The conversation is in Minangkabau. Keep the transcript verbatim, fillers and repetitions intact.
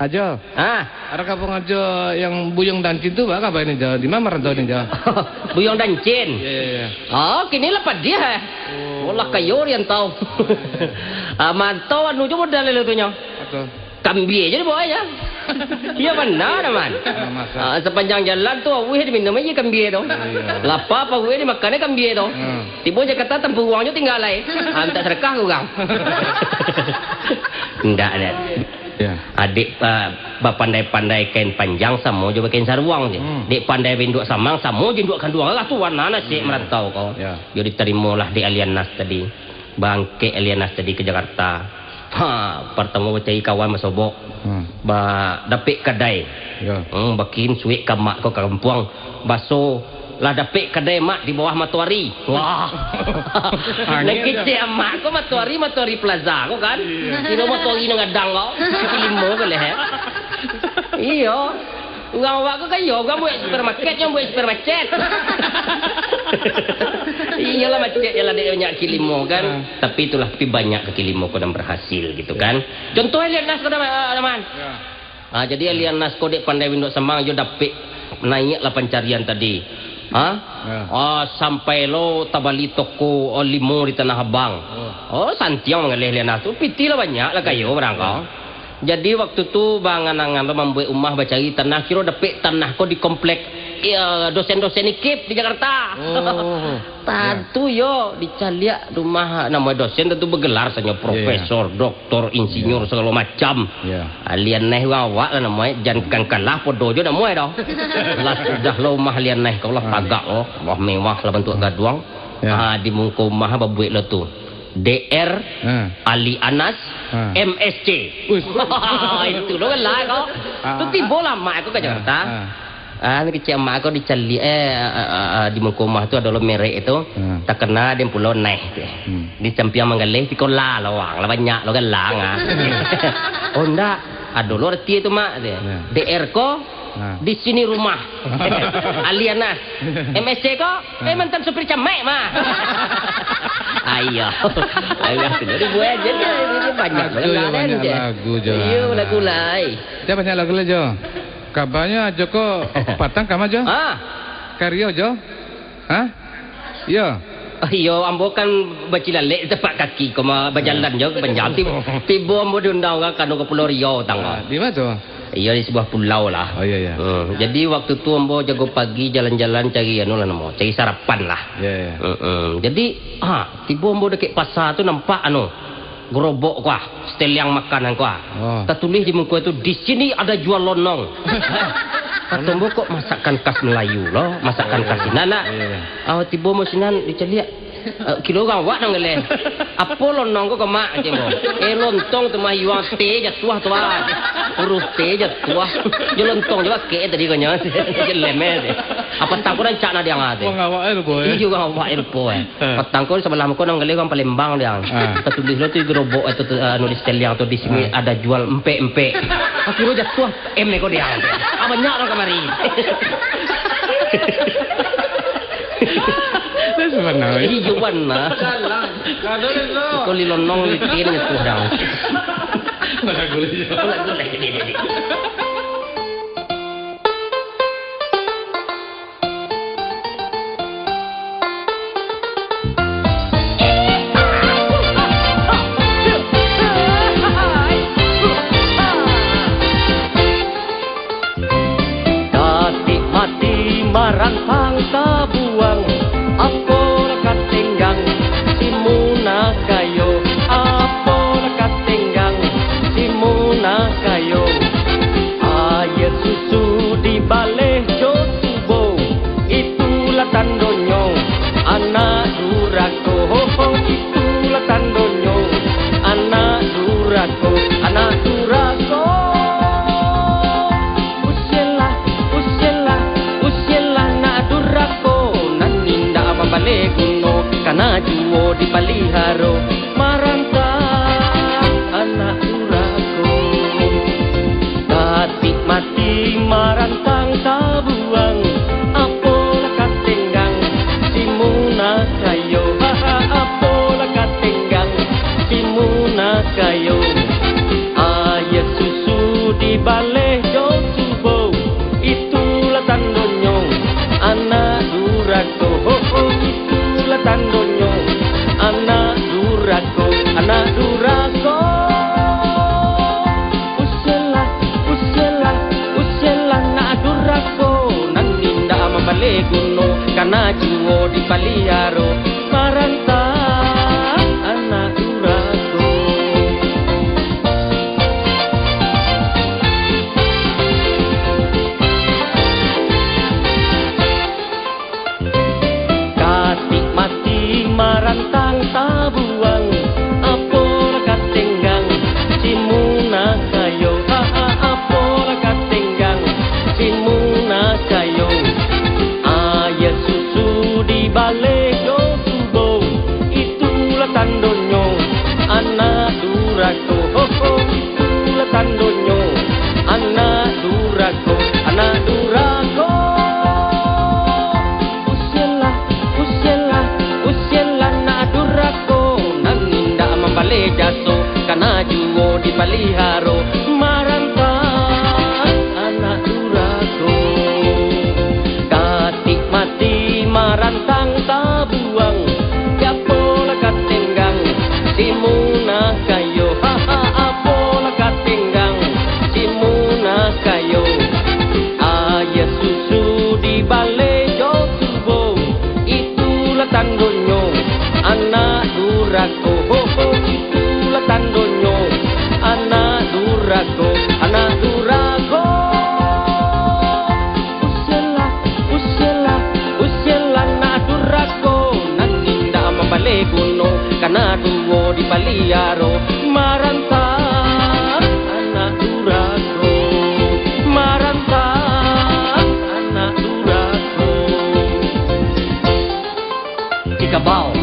Ajo. Ah. Ado kampung Ajo yang Buyuang Dancin tu, baa kaba ni, Jo? Di ma marantau ni, Jo? Buyuang Dancin? Iya, iya, iya. Oh, kini lah padiah, eh. Oh. Lah kayo rantau. Ah, marantau anu jo modal lo tu nyo. Apo tu? Kambia jo dibawa, yo. Iyo, bana, Man. Ah, masa. Ah, sapanjang jalan tu, awih diminum aja kambia tu. Iya. Lapa paruik dimakan kambia tu. Hmm. Tibo Jakarta, tampuruang jo tingga lai. Ah, minta sadakah ka urang. Indak, dek. Ya. Adik, ah, bapandai-pandai kain panjang samo jo bakain saruang je. Hmm. Dek pandai bainduak samang samo jo induak kanduang. Alah tu warna nasib, hmm, marantau ko. Ya. Yo ditarimolah dek Alianas tadi. Bangkek Alianas tadi ka Jakarta. Ha, partamo bacari kawan basobok. Hmm. Ba, dapek kadai. Ya. Hmm, bakirim suek ka mak ko ka kampuang. Baso, lah dapek kadai mak di bawah Matoari. Wah. Nan kecek mak ko Matoari, Matoari Plaza ko kan. Iya. Kiro Matoari nan gadang ko. Kaki limo ko leh. Iyo. Urang awak ko kan iyo, urang buek supermarket, nyo buek supermarket. Iyolah, macet je lah dek banyak kaki limo kan. Ah. Tapi itulah, tapi banyak kaki limo ko nan berhasil gitu kan. Contoh Alianas ko dah, Man. Ya. Ah, jadi Alianas ko dek pandai bainduak samang, yo dapek naiaklah pancarian tadi. Ha? Ya. Ah, sampai lo tabali toko, oh, limo di Tanah Abang. Oh. Oh, santiang mangaleh Alianas tu, pitih lah banyak lah kayo barang ko. Ya. Jadi waktu tu baangan-angan lo mambuek umah, bacari tanah, kiro dapek tanah ko di komplek, ya, dosen-dosen ikip di Jakarta. Oh. Tantu yo, dicaliak rumah namo dosen tantu bagelar sanyo, iya, iya, profesor, doktor, insinyur, iya, sagalo macam. Iya. Alianas urang awak lah namo e, jan kan kalah podo jo namo e doh. Lah sudah lo umah Alianas ko lah, ah, tagak lo, lah mewah lah bantuak gaduang. Ya. Ah, di muko umah babuek lo tu. D R, ah, Ali Anas, ah, M S C. Uish. Itu lo lah ko. Ah. Tu tibo lah mak ko ka Jakarta. Ah, ah. Ah, ni kecek mak ko dicaliak, eh, ah, ah, ah, di muko umah tu ado lo merek itu. Hmm. Takana den pulo Neh tu. Hmm. Di sampiang manggaleh, siko lah lawang, lah banyak lo galang, ah. Oh, ndak. Ado lo arti tu, Mak, tu. Ya. D R ko, ah, di sini rumah. Alianas. M S C ko, eh, ah, mantan supir camek, Mak. Ayo. Ayo, sudah dibuat je, dia, dia banyak. Lagu banyak je. Lagu je. Iyo, lagu lai. Dia banyak lagu lai, Jo. Kabanyo Ajo ko patang kama, Jo? Ah. Kario, Jo? Ha? Iyo. Ah, iyo, ambo kan bacilalek tapak kaki ko mah, bajalan jo ka Banjar. Ti-, tibo ambo diundang urang ka anu ka Pulau Riau, tangah. Ah, di ma tu? Iyo, di sabuah pulau lah. Oh, iyo, iyo. Hmm, jadi waktu tu ambo jago pagi jalan-jalan cari anu lah namo, cari sarapan lah. Iyo, iyo. Heeh. Jadi, ha, tibo ambo dakek pasa tu nampak anu, gerobok ko ah, seteliang makanan ko ah. Oh. Tatulih di muko tu, "Di sini ada jual lonong." Kato ambo, "Kok masakan khas Melayu lo, masakan khas sinan nak?" Iyo, iyo. Ah, tibo ambo sinan dicaliak. Eh, kiro urang awak nan galeh. "Apo lonong ko, ko, Mak?" kecek ambo. "Eh, lontong tu mah, iyo, T jatuah tu ah. Huruf T jatuah. Jo lontong jo bakeh tadi ko nyo." Jelem eh. Apo tak ko rancak nah diang ah tu. Urang awak eh, rupo eh. Iyo, urang awak eh, rupo eh. Eh. Patang ko sabalah muko nan galeh urang Palembang diang. Ah. Tatulih lo tu gerobok eh, tu, tu, anu di seteliang tu, "Di sini ada jual empek-empek." Ah. Kiro jatuah M ko diang. Ah, banyak urang kamari. Itu sabananyo. Iyo, bana. Kuli lonong litin nyetuh dang. Bana gulai. Bana gulai, dia, dia, dia. Datik mati marantang tabuang, apolah ka tenggang si Muna kayo, apolah ka tenggang si Muna kayo. Aia susu dibaleh jo tubo, itulah tandonyo anak durako, ho, ho, itulah tandonyo anak durako, anak durako. Usialah, usialah, usialah nak durako, nan indak mambaleh guno, kana juo dipaliharo, marantang anak durako. Datik mati marantang tabuang, apolah ka tenggang si Muna kayo, ha, ha, apolah ka tenggang si Muna kayo. Paliharo marantang anak durako. Katik mati marantang tabuang, apo lah ka tenggang si Munah kayo, ha, ha, apo lah ka tenggang si Munah kayo. Aia susu dibaleh jo tubo, itulah tandonyo anak durako, ho, ho, itulah tandonyo anak durako, anak durako. Usialah, usialah, usialah anak durako, nan indak mambaleh jaso, kana juo dipaliharo, marantang anak durako. Katik mati marantang tabuang, apo lah ka tenggang si Munah kayo, ha, ha, apo lah ka tenggang si Munah kayo. Aia susu dibaleh jo tubo, itulah tandonyo anak durako, ho, ho, itulah tandonyo anak durako, anak durako. Usialah, usialah, usialah anak durako, nan indak mambaleh guno, kana duo dipaliaro, marantang anak durako, marantang anak durako. Cikabau,